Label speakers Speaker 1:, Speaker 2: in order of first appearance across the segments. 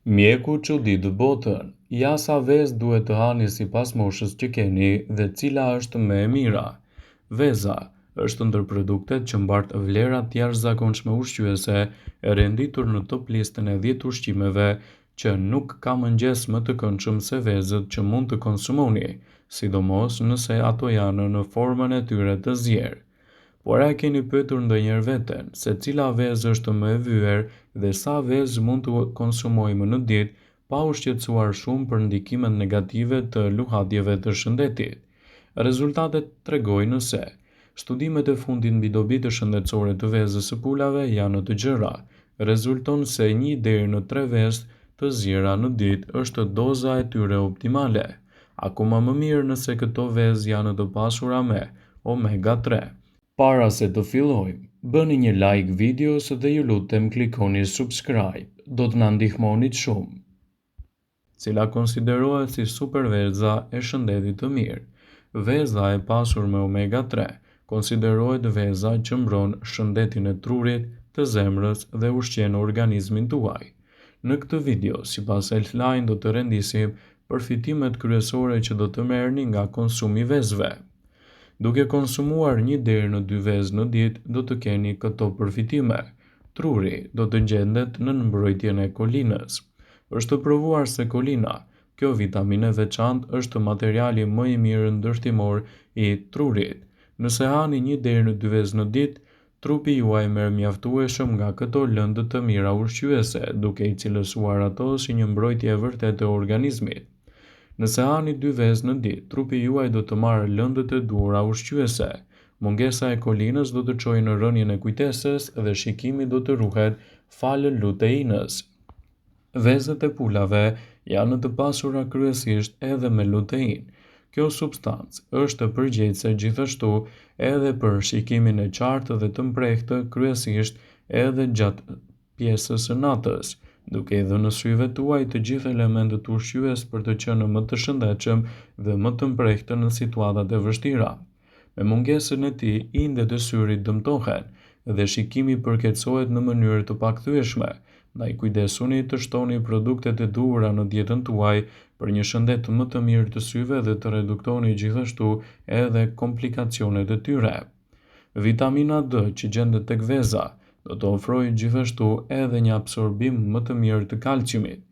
Speaker 1: Mjeku çudit botën, ja sa vezë duhet të hani sipas moshës që keni dhe cila është më e mira. Veza është ndër produktet që mbart vlera të jashtëzakonshme ushqyese e renditur në top listën e 10 ushqimeve që nuk ka mëngjes më të këndshëm se vezët që mund të konsumoni, sidomos nëse ato janë në formën e tyre të zier. Por a e keni pyetur ndonjëherë veten se cila vezë është më e vyer dhe sa vezë mund të konsumojmë në ditë pa u shqetësuar shumë për ndikimet negative të luhatjeve të shëndetit? Rezultatet tregojnë se studimet e fundit mbi dobitë shëndetësore të vezës së pulave janë të gjera. Rezulton se një deri në tre vezë të ziera në ditë është doza e tyre optimale. Akoma më mirë nëse këto vezë janë të pasura me omega 3. Para se të fillojmë, bëni një like videos dhe ju lutem klikoni subscribe, do të na ndihmonit shumë. Cila konsiderohet si super veza e shëndetit të mirë. Veza e pasur me omega 3 konsiderohet veza që mbron shëndetin e trurit, të zemrës dhe ushqen organizmin tuaj. Në këtë video, sipas Healthline do të rendisim përfitimet kryesore që do të merrni nga konsumi i vezëve. Duke konsumuar një deri në dy vezë në ditë, do të keni këto përfitime. Truri do të gjendet nën mbrojtjen e kolinës. Është provuar se kolina, kjo vitaminë e veçantë është materiali më i mirë ndërtimor i trurit. Nëse hani një deri në dy vezë në ditë, trupi juaj merr mjaftueshëm nga këto lëndë të mira ushqyese, duke i cilësuar ato si një mbrojtje e vërtetë e organizmit. Nëse hani dy vezë në ditë, trupi juaj do të marrë lëndët e duhura ushqyese. Mungesa e kolinës do të çojë në rënien e kujtesës dhe shikimi do të ruhet falë luteinës. Vezët e pulave janë të pasura kryesisht edhe me luteinë. Kjo substancë është përgjegjëse gjithashtu edhe për shikimin e qartë dhe të mprehtë kryesisht edhe gjatë pjesës së natës, duke i dhënë syve tuaj të gjithë elementët ushqyes për të qenë më të shëndetshëm dhe më të mprehtë në situatat e vështira. Me mungesën e tij, indet e syrit dëmtohen dhe shikimi përkeqësohet në mënyrë të pakthyeshme, ndaj kujdesuni të shtoni produktet e duhura në dietën tuaj për një shëndet më të mirë të syve dhe të reduktoni gjithashtu edhe komplikacionet e tyre. Vitamina D që gjendet tek veza do të ofrojë gjithashtu edhe një absorbim më të mirë të kalciumit.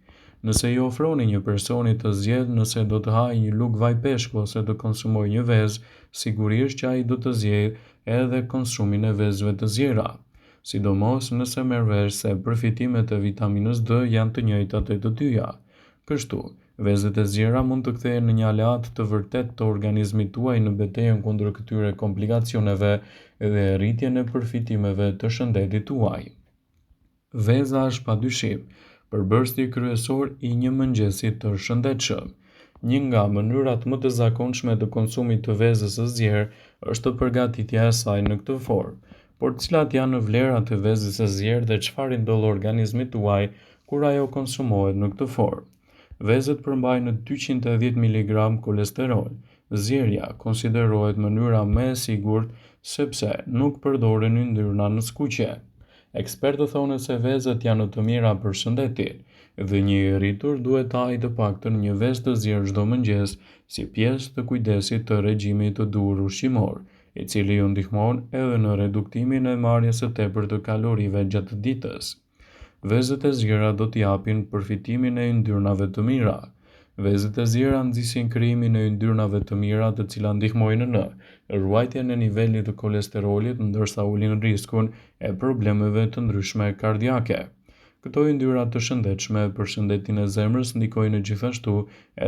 Speaker 1: Nëse i ofroni një personi të zgjedhë nëse do të hajë një lugë vaj peshku ose të konsumojë një vezë, sigurisht që ai do të zgjedhë edhe konsumin e vezëve të ziera. Sidomos nëse merr vesh se përfitimet e vitaminës D janë të njëjta te të dyja. Kështu, vezët e ziera mund të kthehen në një aleat të vërtetë të organizmit tuaj në betejën kundër këtyre komplikacioneve dhe rritjen e përfitimeve të shëndetit tuaj. Veza është padyshim përbërësi kryesor i një mëngjesi të shëndetshëm. Një nga mënyrat më të zakonshme të konsumit të vezës së zier është përgatitja e saj në këtë formë. Por cilat janë vlerat e vezës së zier dhe çfarë i ndodh organizmit tuaj kur ajo konsumohet në këtë formë? Vezët përmbajnë 210 mg kolesterol. Zierja konsiderohet mënyra më e sigurt sepse nuk përdoren yndyrna në skuqje. Ekspertët thonë se vezët janë të mira për shëndetin dhe një i rritur duhet të hajë të paktën një vezë të zier çdo mëngjes si pjesë të kujdesit të regjimit të duhur ushqimor, i cili ju ndihmon edhe në reduktimin e marrjes së tepërt të kalorive gjatë ditës. Vezët e ziera do të japin përfitimin e yndyrnave të mira. Vezët e ziera nxisin krijimin e yndyrnave të mira të cilat ndihmojnë në ruajtjen e nivelit të kolesterolit ndërsa ulin riskun e problemeve të ndryshme kardiake. Këto yndyra të shëndetshme për shëndetin e zemrës ndikojnë gjithashtu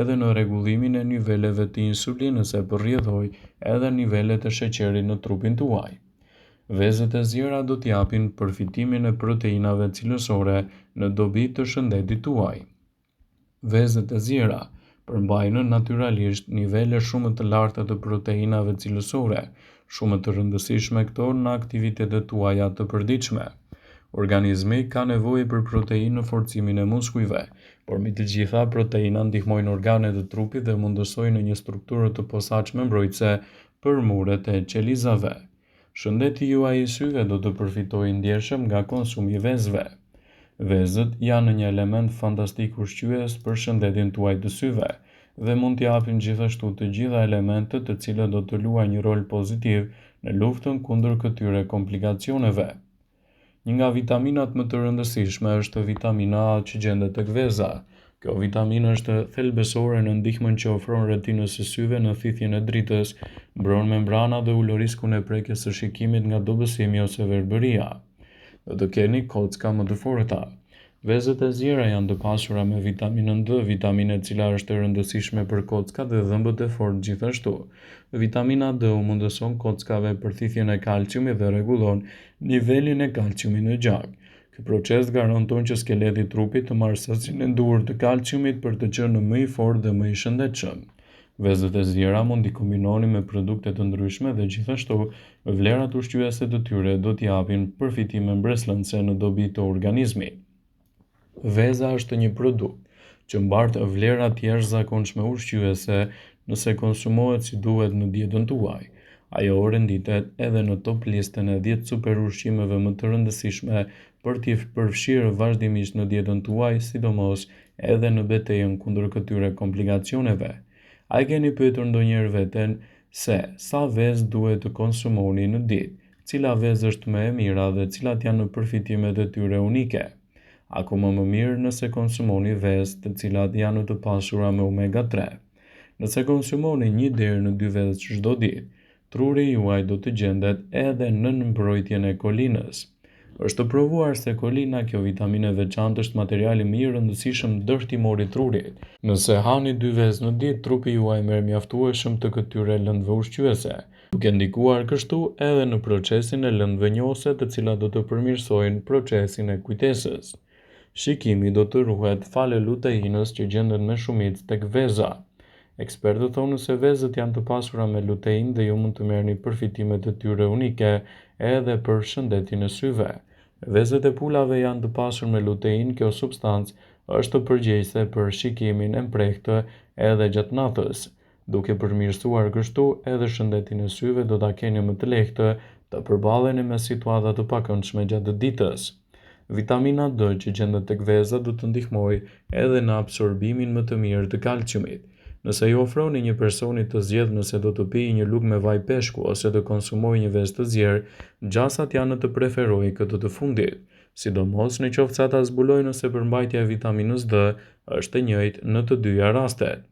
Speaker 1: edhe në rregullimin e niveleve të insulinës e për rrjedhojë edhe nivelet e sheqerit në trupin tuaj. Vezët e ziera do të japin përfitimin e proteinave cilësore në dobi të shëndetit tuaj. Vezët e ziera përmbajnë natyralisht nivele shumë të larta të proteinave cilësore, shumë të rëndësishme këto në aktivitetet tuaja të përditshme. Organizmi ka nevojë për proteinë në forcimin e muskujve, por mbi të gjitha proteina ndihmojnë organet e trupit dhe mundësojnë një strukturë të posaçme mbrojtëse për muret e qelizave. Shëndeti juaj i syve do të përfitojë ndjeshëm nga konsumi i vezëve. Vezët janë një element fantastik ushqyes për shëndetin tuaj të syve dhe mund t'i japin gjithashtu të gjitha elementët të cilët do të luajnë një rol pozitiv në luftën kundër këtyre komplikacioneve. Një nga vitaminat më të rëndësishme është vitamina A që gjendet tek veza. Kjo vitaminë është thelbësore në ndihmën që ofron retinës së syve në thithjen e dritës, mbron membranat dhe ul riskun e prekjes së shikimit nga dobësimi ose verbëria. Do të keni kocka më të forta. Vezët e ziera janë të pasura me vitaminën D, vitaminë e cila është e rëndësishme për kockat dhe dhëmbët e fortë gjithashtu. Vitamina D u mundëson kockave përthithjen e kalciumit dhe rregullon nivelin e kalciumit në gjak. Ky proces garanton që skeleti i trupit të marrë sasinë e duhur të kalciumit për të qenë më i fortë dhe më i shëndetshëm. Vezët e ziera mund t'i kombinoni me produkte të ndryshme dhe gjithashtu vlerat ushqyese të tyre do t'i japin përfitime mbresëlënëse në dobi të organizmit. Veza është një produkt që mbart vlera të jashtëzakonshme ushqyese nëse konsumohet si duhet në dietën tuaj. Ajo renditet edhe në top listën e 10 superushqimeve më të rëndësishme për t'i përfshirë vazhdimisht në dietën tuaj, sidomos edhe në betejën kundër këtyre komplikacioneve. A e keni pyetur ndonjëherë veten se sa vezë duhet të konsumoni në ditë, cila vezë është më e mira dhe cilat janë përfitimet e tyre unike? Akoma më mirë nëse konsumoni vezë të cilat janë të pasura me omega 3. Nëse konsumoni një deri në dy vezë çdo ditë, Truri juaj do të gjendet edhe nën mbrojtjen e kolinës. Është provuar se kolina, kjo vitaminë e veçantë është materiali më i rëndësishëm ndërtimor i trurit. Nëse hani dy vezë në ditë, trupi juaj merr mjaftueshëm të këtyre lëndëve ushqyese, duke ndikuar kështu edhe në procesin e lëndëve njohëse të cilat do të përmirësojnë procesin e kujtesës. Shikimi do të ruhet falë luteinës që gjendet me shumicë tek veza. Ekspertët thonë se vezët janë të pasura me luteinë dhe ju mund të merrni përfitimet e tyre unike edhe për shëndetin e syve. Vezët e pulave janë të pasur me luteinë, kjo substancë është përgjegjëse për shikimin e mprehtë edhe gjatë natës. Duke përmirësuar kështu edhe shëndetin e syve do ta keni më të lehtë të përballeni me situata të pakëndshme gjatë ditës. Vitamina D që gjendet tek veza do të ndihmojë edhe në absorbimin më të mirë të kalciumit. Nëse i ofroni një personi të zgjedhë nëse do të pijë një lugë me vaj peshku ose të konsumojë një vezë të zier, gjasat janë të preferojë këtë të fundit, sidomos në qoftë se ata zbulojnë se përmbajtja e vitaminës D është e njëjtë në të dyja rastet.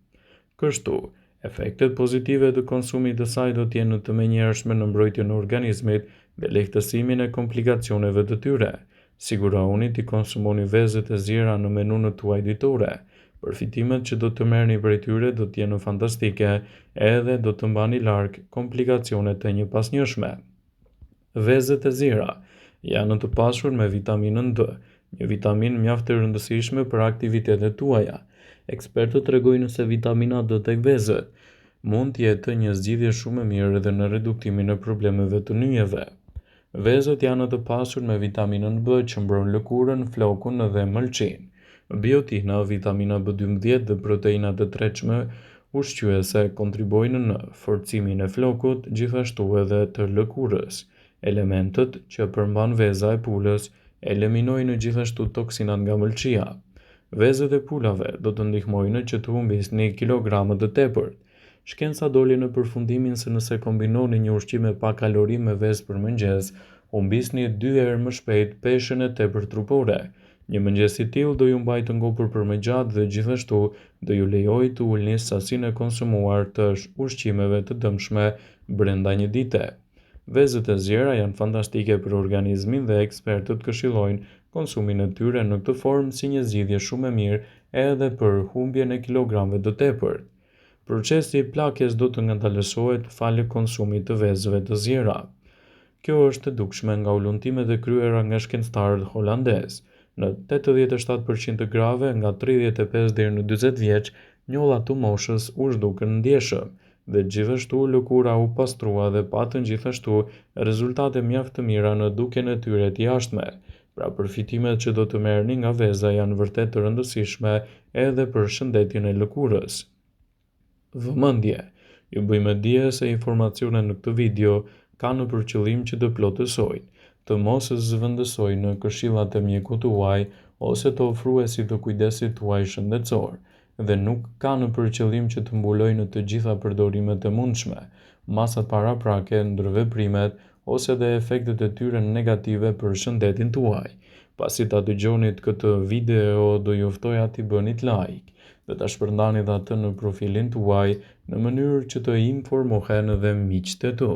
Speaker 1: Kështu, efektet pozitive të konsumit të saj do të jenë të menjëhershme në mbrojtjen e organizmit dhe lehtësimin e komplikacioneve të tyre. Sigurohuni t'i konsumoni vezët e ziera në menunë tuaj ditore. Përfitimet që do të merrni prej tyre do të jenë fantastike edhe do të mbani larg komplikacionet e njëpasnjëshme. Vezët e ziera janë të pasur me vitaminën D, një vitaminë mjaft e rëndësishme për aktivitetet tuaja. Ekspertët tregojnë se vitamina D tek vezët mund të jetë një zgjidhje shumë e mirë edhe në reduktimin e problemeve të nyjeve. Vezët janë të pasur me vitaminën B që mbron lëkurën, flokun dhe mëlçinë. Biotina, vitamina B12 dhe proteinat e tretshme ushqyese kontribuojnë në forcimin e flokut, gjithashtu edhe të lëkurës. Elementët që përmban veza e pulës eliminojnë gjithashtu toksinat nga mëlçia. Vezët e pulave do të ndihmojnë që të humbisni kilogramë të tepërt. Shkenca doli në përfundimin se nëse kombinoni një ushqim me pak kalori me vezë për mëngjes, humbisni dy herë më shpejt peshën e tepërt trupore. Një mëngjes i tillë do ju mbajë të ngopur për më gjatë dhe gjithashtu do ju lejojë të ulni sasinë e konsumuar të ushqimeve të dëmshme brenda një dite. Vezët e ziera janë fantastike për organizmin dhe ekspertët këshillojnë konsumin e tyre në këtë formë si një zgjidhje shumë e mirë edhe për humbjen e kilogramëve të tepërt. Procesi i plakjes do të ngadalësohet falë konsumit të vezëve të ziera. Kjo është e dukshme nga hulumtimet e kryera nga shkencëtarët holandezë. Në 87% të grave nga 35 deri në 40 vjeç, njollat të moshës u zhdukën ndjeshëm dhe gjithashtu lëkura u pastrua dhe patën gjithashtu rezultate mjaft të mira në dukjen e tyre të jashtme. Pra përfitimet që do të merrni nga veza janë vërtet të rëndësishme edhe për shëndetin e lëkurës. Vëmendje! Ju bëj me dije se informacionet në këtë video kanë për qëllim që të plotësojnë, të mos zëvendësojnë këshillat e mjekut tuaj ose të ofruesit të kujdesit tuaj shëndetësor dhe nuk kanë për qëllim që të mbulojnë të gjitha përdorimet e mundshme, masat paraprake, ndërveprimet ose dhe efektet e tyre negative për shëndetin tuaj. Pasi ta dëgjonit këtë video, do ju ftoja t'i bënit like dhe ta shpërndanit atë në profilin tuaj në mënyrë që të informohen dhe miqtë e tu.